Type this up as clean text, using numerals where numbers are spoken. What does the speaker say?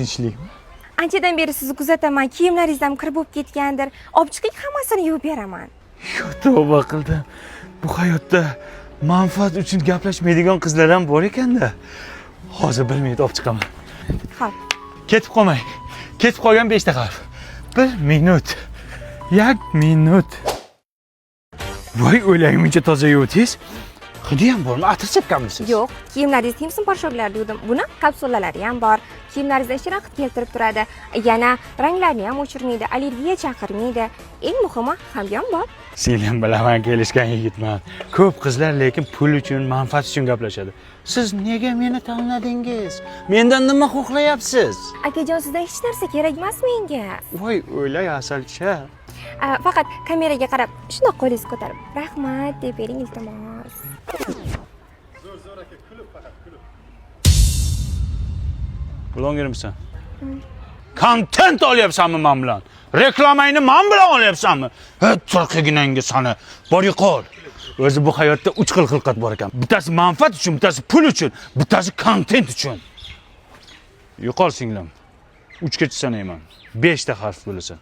Tinchlikmi? Anchadan beri sizni kuzataman. Kiyimlaringiz ham kir bo'lib ketgandir. Olib chiqing, hammasini yuvib beraman. Yo, tavba qildim. Bu hayotda manfaat uchun gaplashmaydigan qizlar ham bor ekanda. Hozir bir minut, olib chiqaman. Xo'p. Ketib qolmang. Ketib qolgan 5 ta harf. Bir minut. 1 minut. Voy, o'ylagimcha toza yuvdingiz. Hidi ham bormi? Atir sepganmisiz? Yo'q, kiyimlaringizni Timson порошок larida yuvdim. Buni kapsulalari ham bor. Kiyimlaringizdan shirin hid keltirib turadi. Yana ranglarni ham o'chirmaydi, allergiya chaqirmaydi. Eng muhimi, hamyon bor. Singlim bilaman, kelishgan yigitman. Ko'p qizlar lekin pul uchun, manfaat uchun gaplashadi. Siz nega meni tanladingiz? Mendan nima xohlayapsiz? Akajon, sizdan hech narsa kerak emas menga. Voy, o'ylay, asalcha. Faqat kameraga qarab, shundoq qo'lingizni ko'tarib, "Rahmat" deb bering, iltimos. Blogermisan? Kontent olyapsanmi men bilan? Reklamangni men bilan olyapsanmi? Ha, turqiginangga sani. Bor, yo'qol. O'zi bu hayotda uch xil xilqat bor ekan. Bittasi manfaat uchun, bittasi pul uchun, bittasi kontent uchun. Yo'qol, singlim. Uchgacha sanayman. 5 ta harf bo'lasan.